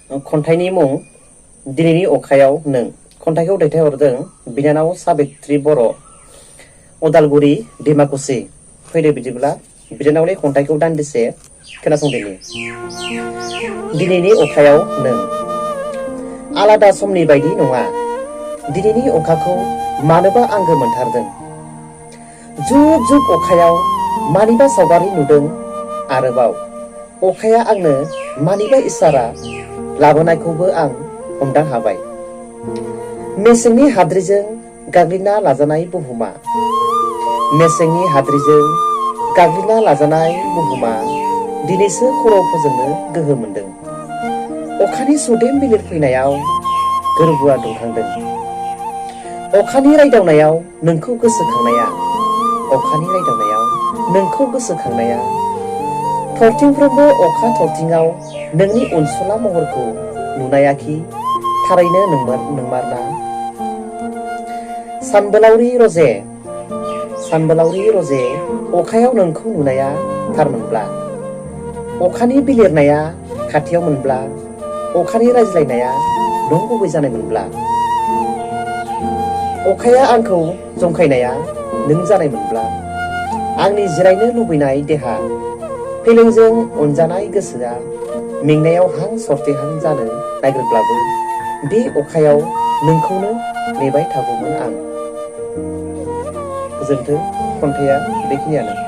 खन्थाइनि मुं दिनैनि अखायाव नों। खन्थाइखौ दैथायहरदों बिनानाव साबित्री बर', उदालगुरि डिमाकुसि। फैदो बिदिब्ला बिनानावनि खन्थाइखौ दान्दिसे खोनासंदिनि। दिनैनि अखायाव नों। आलादा समनि बायदि नङा, दिनैनि अखाखौ मानोबा आंगो मोनथारदों। जुब जुब अखायाव मानिबा सावगारि नुदों आरोबाव अखाया आंनो मानिबा इसारा लाबोनायखौबो आं हमदां हाबाय। मेसेंनि हाद्रिजों गाग्लिना लाजानाय बुहुमा, मेसेंनि हाद्रिजों गाग्लिना लाजानाय बुहुमा दिनैसो खर' फोजोंनो गोहो मोनदों। अखानि सुदेम बिलिर फैनायाव गोरबोआ दुंखांदों। अखानि रायदावनायाव नोंखौ गोसोखांनाया, अखानि रायदावनायाव नोंखौ गोसोखांनाया, थरथिंफ्रोमबो अखा थरथिङाव नोंनि अनसुला महरखौ नुनायाखि थारैनो नोंमारना? सानबोलावरि रजे, सानबोलावरि रजे, अखायाव नोंखौ नुनाया थारमोनब्ला, अखानि बिलिरनाया खाथियाव मोनब्ला, अखानि रायज्लायनाया नंगुबै जानायमोनब्ला, अखाया आंखौ जंखायनाया नों जानायमोनब्ला, आंनि जिरायनो लुबैनाय देहा, फेलेंजों अनजानाय गोसोआ मेंनायाव हां सरथेहां जानो नागिरब्लाबो बे अखायाव नोंखौनो नेबाय थागौमोन आं। गोजोन्थों। खन्थाइया बेखिनियानो।